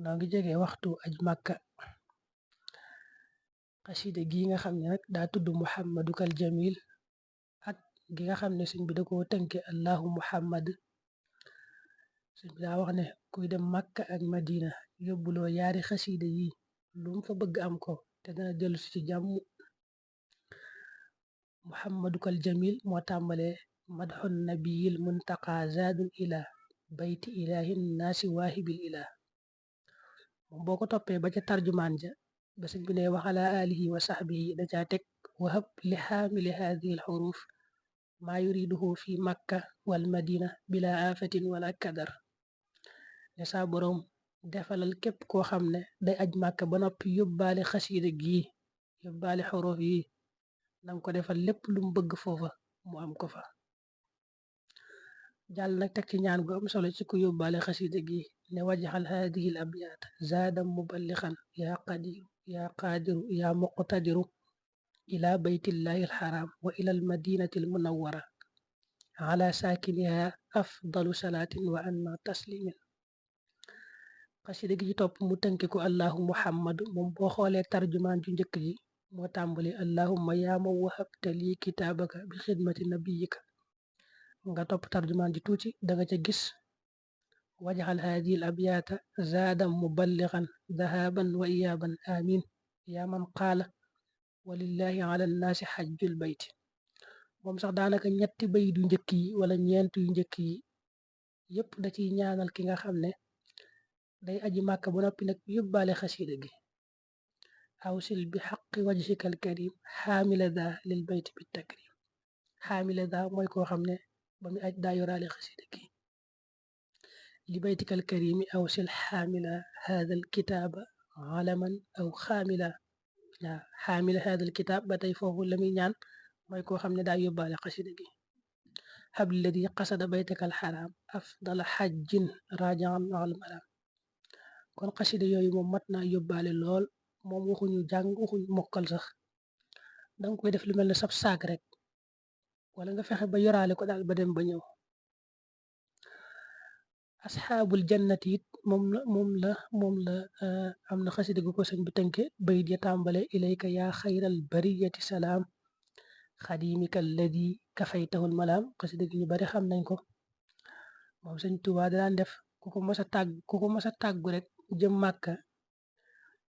noo ngi jege waxtu aj màkka. Xasida gi nga xam ne nag daa tudd muhammadukal jamil ak gi nga xam ne sëñ bi da koo tënke allahu muhammad. Sëñ bi daa wax ne kuy dem màkka ak madina yóbbuloo yaari xasida yi lu mu fa bëgg am ko te dana dellu si ci jàmm. muhammadukal jamil moo tàmbale madxun nabiyil muntaqa zaadun ila bayti ilahin naasi waahibil ilah. moom boo ko toppee ba ca tarjumaan ja ba sëñ bi ne waxala alihi wa saxbihi da caa teg wahab li xaamili hadihi alxuruf maa yuriduhu fi makka wal madina bila afatin wala kadar. ne saa boroom defalal képp koo xam ne day aj màkka ba noppi yóbbaale xasiida gii yóbbaale xuruf yi nanga ko defal lépp lu mu bëgg foofa mu am ko fa. jàll nag teg ci ñaan gu am solo ci ku yóbbaale xasida gi ne wajaxal haadihi l abyaat zaadam muballixan yaa qadiru yaa qaadiru yaa muqtadiru ila baytillahi alxaram wa ila almadinati almunawara ala saakiniha afdalu salaatin wa anna taslimin. xasida gi ci topp mu tënke ko allahu muhammadu moom boo xoolee tarjumaan ju njëkk ji moo tàmbali allahumma yaa man wahabta lii kitaabaka bi xidmati nabiyika. nga topp tarjumaan ji tuuti danga ca gis wajaxal haadihi l abyaata zaadan muballigan dahaban wa iyaaban amin yaa man qaala walillahi ala nnaasi xajjul bayti. moom sax daanaka ñetti bayit yu njëkk yi wala ñeent yu njëkk yi yépp da ciy ñaanal ki nga xam ne day aji màkka ba noppi nag yóbbaale xasida gi awsil bi xaqi wajhika al karim xaamila daa lil bayti bi takrim. xaamila daa mooy koo xam ne ba mu aj daa yoraale xasida gi li baytikal karimi aw sil xaamila haadal kitaaba alaman aw xaamila. waaw xaamila haadal kitaab ba tey foofu la muy ñaan mooy koo xam ne daa yóbbaale xasida gi habladi qasada baytakal xaraam afdala xajjin rajaan al maram. kon xasida yooyu moom mat naa yóbbaale lool moom waxuñu jàng waxuñu mokkal sax danga koy def lu mel ne sab saak rek wala nga fexe ba yoraale ko daal ba dem ba ñëw. asxaabul jannati it moom la am na xasida gu ko sëñ bi tënke bayit ya tàmbale ilayka yaa xayral bariyati salaam xadimika alladi kafaytahul malaam. xasida gi ñu bari xam nañ ko moom sëñ Tuubaa daan def ku ko mas a tàggu rek jëm màkka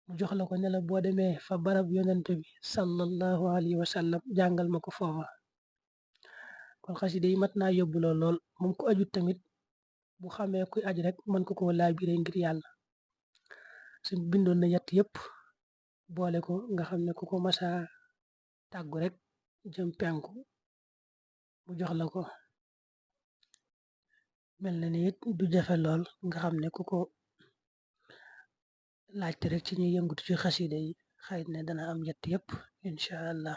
mu jox la ko ne la boo demee fa barab yonent bi sallallahu alayhi wa sallam jàngal ma ko foofa. kon xasida yi mat naa yóbbuloo lool moom ku ajut tamit bu xamee kuy aj rek mën ko koo laabire ngir yàlla. suñ bindoon na yett yépp boole ko nga xam ne ku ko masa tàggu rek jëm penku mu jox la ko mel na ni it du jafe lool nga xam ne ku ko laajte rek ci ñuy yëngutu ci xasida yi xëy na dana am yett yépp incha allah.